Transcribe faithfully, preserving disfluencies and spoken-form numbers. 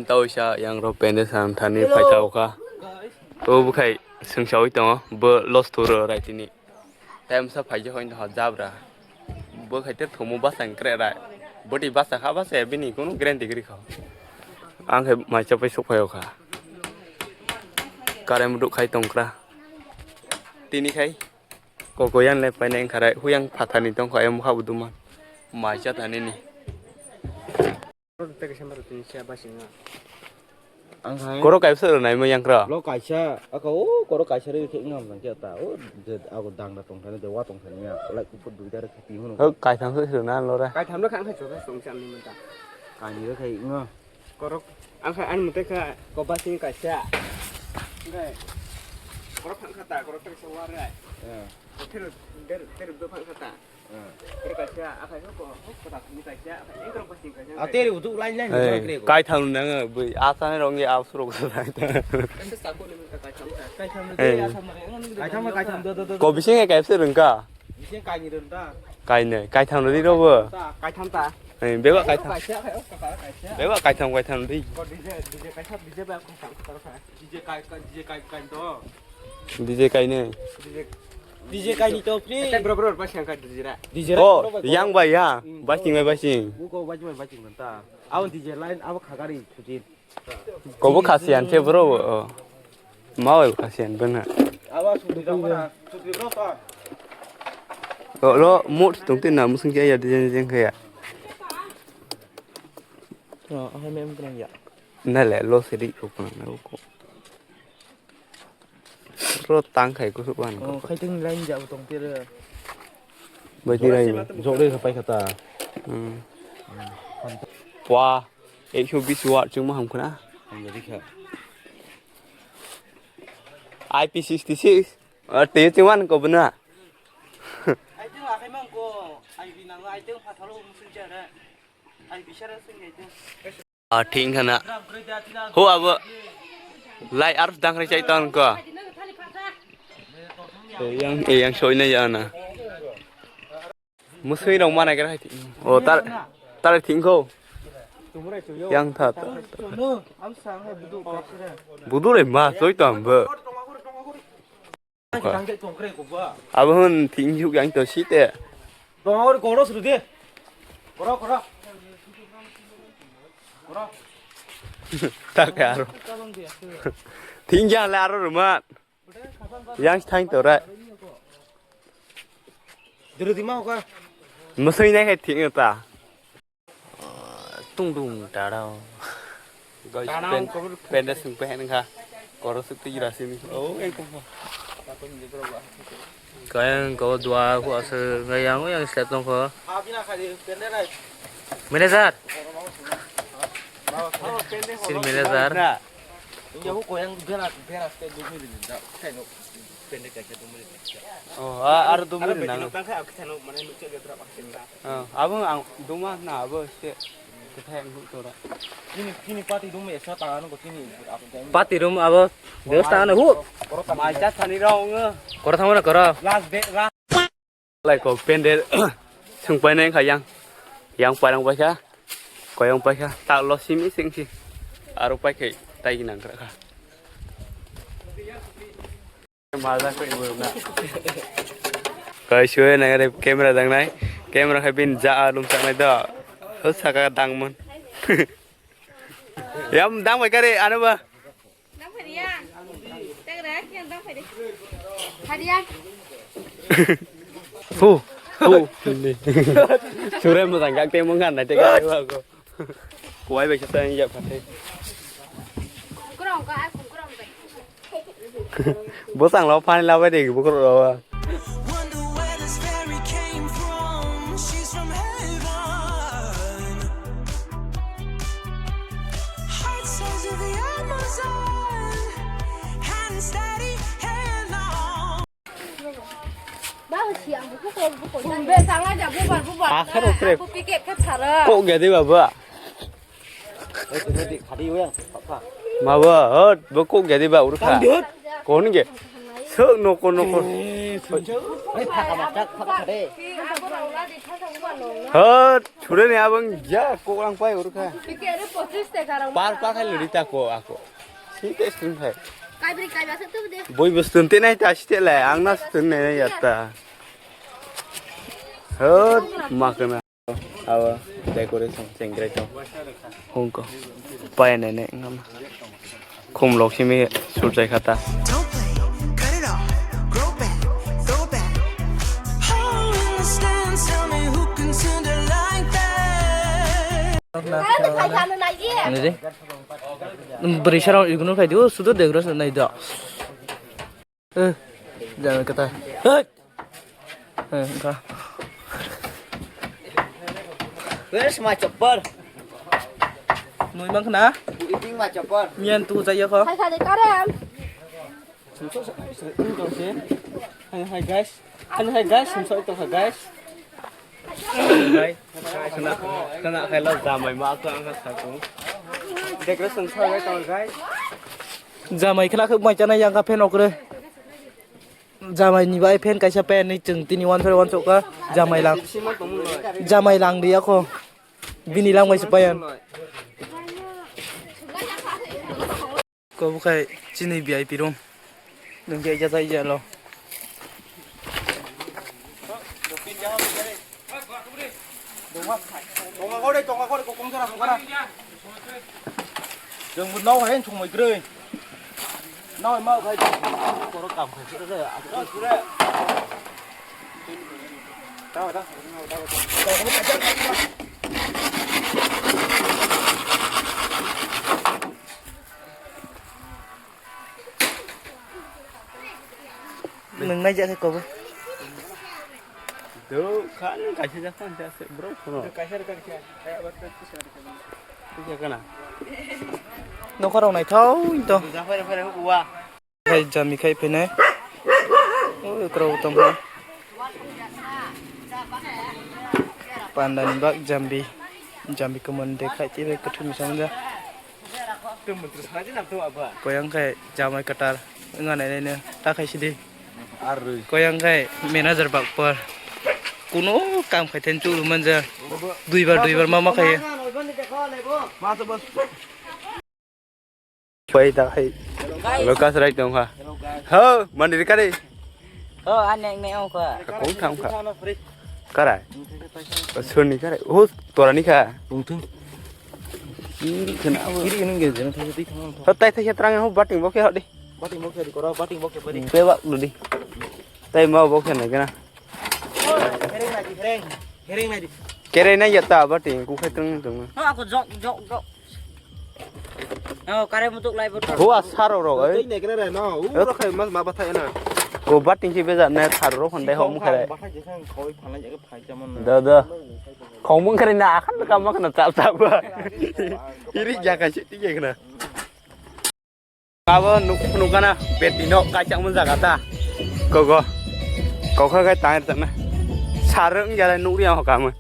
Tawisa yang ro pende sam thani phaitao kha. O bukhai sengsawi tongo, bo los turo raitini. Time sa phaijak hoi no jabra. Bo khai te thumu basa kre rai. Boti basa kha basa bini kunu guarantee gri kha. Ang khai mai chapai sok phaio kha. Kare muduk khai tongkra. Tini khai kokoyan le paina engkharai huyang phathani tongkha em kha buduma. Mai cha thani ni. Ang hai. Koro kaisa rwnai mo yang kra. Lo kaisa, ako o koro kaisa rwi khe ngam nang kya ta. O je ako dangda tong thani de wa tong thani ya. Lai kupu dui dar khe ti hunu. Ho kaitham se rwna lo ra. Kaitham no khang khai choba tong cham ni menta. Kani rw khai ngo. Korok ang khai ani mate kha ko basing kaisa. Ngai. Korok khang kha ta, korok kaisa wa rai. Ya. Ter ter ter do phang kha ta. Ter kaisa, akhai ko, ko ta ni kaisa, akhai engkor ko sing kaisa. A ter udu line line. Hey, kre ko. Kai thang nang bui asa ne rong ya asuro ko ta. Ente sa ko ni ka kai thang ta. Kai thang. Hey. Kai thang, kai thang, do, do, do. Ko bising kai se rung ka. Bising kai ni rung ta. Kai ne, kai thang ri ro bo. Kai thang ta. Hey, beba kai thang. Kaisa, akhai ko ta kaisa. Beba kai thang, kai thang ri. Ko D J, D J kaisa, D J ba ko thang ta. D J kai, kai, D J kai, kai to. D J kai ne. D J kai ni to free. Ete bro, bro, ba siang kai D J ra. D J ra. Oh, yang ba ya. Hmm. Ba sing ba sing. Bu ko ba sing ba sing ta. Aw D J line aw khagari chutin. Ko bo khasian khe bro. Oh. Ma wai khasian bana. Aw sutri ra, sutri bro ta. Oh, lo mut tung tin na musung khe ya D J jeng khe ya. Oh, hai mem kena ya. Na le lo seri ko kena na ko. Ro tang khai kusuk wan ko. Oh, khai teng line ja tong tere. Bai ti rai. Jok re khapai khata. Hmm. Pwa, ekso bis watt chungma ham khuna. Ham jadi kha. I P sixty six. Ah, te chungwan ko bna. Ai teng akhai mang ko, I P nang, ai teng phathalo musun jara. Ai bisara sung ai teng. Ah, thing khana. Ho abo. Lai arus dang rai chai tang ko. Eh, yang, eh, yang soi na ya na. Musui rong mana kira hai. Oh, tar, tar thing ko. Yang tha, tha. Budu re ma, soi tam bo. Abo hwn thing juk yang to si te. Dongor goro suru de. Goro, goro. Goro. Tak ya aro. Thing ya le aro rumat. Yang thang to ra. Dulu di mau ka. Musui nai khai thing ta. Tung dung ta dao. Guys, pen, pen da sung pen kha. Koro suk ti jira sini. Oh, yang kong. Kayang ko dua ku asal ngayang yang slap tong ko. Manager. Sini manager. Oh, a, aro dumuri nang. Oh, abo ang duma na abo se kethai ang tora. Pati room abo. Mai cha thani rong. Koro thangma na koro. Last day, last. Lai ko pende sung paina kha yang. Yang parang paikha. Koyang paikha. Ta lo simi sing si. Aro paikhai tai nang kha. Kaisui nang re camera dangnai. Camera khai bin ja alum sangnai do. Ho saka dangmon. Yam dang bai kare ano ba. Dang phai ya. Teng re yang dang phai de. Phai ya. Hu. Hu. Sure mo dang gak te mo ngan na te ga ko. Kuai bai kita yang ya pate. Kurang ka aku kurang bai. Bosang lo pani labai de bukur lo. Wonder where this fairy came from. She's from heaven. Heart size of the Amazon. Hands steady, hair long. Akhir ukre. Kok gede baba. Mabo, hot, bo kok gede ba urkha. Kon ge. Sok noko noko. Hot, chureni abang ja kok lang pai urkha. Par pa khai lori ta ko ako. Sinte sting khai. Boi bustun te nai ta site lai, ang na stun nai nai yatta. Hot, makna. Awa decoration chengkrai tong. Hongko. Pai nene ngam. Khum lok simi sulchai khata. Don't play, cut it off, grow back, throw back. How in the stands, tell me who can send it like that? Nini? Beri sarong igno khai dio, sudo decoration nai do. Eh, jangan kata. Hei. Eh, engka. Where's my chopper? Nui mang khna? Eating my chopper. Mian tu jaya kho. Hai, hai, Karam. Hi, hi, guys. Hi, hi, guys. Sumsok tongkha, guys. Guys, khna, khna khailo jamai ma kho ang kha sakung. Decoration sa bai tong, guys. Jamai khna khe mai chana yang kha fan okre. Jamai ni bai fan kaisa pen ni chwng tini wansuk wansuk kha jamai lang. Jamai lang dia kho. Bini lang bai se payan. Ko bukai chini V I P room. Nung ya ya ya lo. Tonga kore, tonga kore, kokong jora, kokong jora. Jeng bu nau hai chungmai grei. Nau mau khai. Koro kam khai sura. Tahu dah. Nung nai jak khe kobo. Do khan kaisa jak khan jak se bro khono. Kaisa rwkha kisa. Kisa kana. Nokha rok naithok to. Japhai rok phai rok wa. Khai jami khai phainai. Oi, kwrw tongkha. Panda ni bak jambi. Jambi kwmwrwng de khai tei bai kwthwini samjak. Koyang khai jamai kwtal wngya nainai no ta khai sidi. Koyang khai manager bakpor. Kuno kam khai then churu manja. Duibar duibar ma ma khai. Pai ta khai. Lucas right tong kha. Ho, mandi kare. Oh, ane ne ong kha. Kong tham kha. Karai. Suni karai. Oh, tora ni kha. Tungtung. Kiri kena. Kiri kena ge jena thai thai thang. Ho tai thai khe trang ho bating bo khe ho di. Bating bo khe di kora, bating bo khe pari. Pe bak lu di. Tai ma bo khe na kena. Hereng na di hereng. Hereng na di. Kere na ya ta bating ku khe tung tung. Ha, aku jok jok jok. Oh, kare mutuk lai botol. Ho asar rok rok ai. Tei nekre re no. U rok khai mas ma bathai na. Ko bating si beza na thar rok hondai ho mukha re. Bathai je khang khoi phalai je phai jamon na. Da da. Khong mung kare na akhan ka ma kana chap chap ba. Iri ja ka si ti je kana. Abo nuk nuk kana beti no ka chang mun jaga ta. Ko go. Ko kha kai tang ta na. Sar ngi ya nuk ri ho ka mun.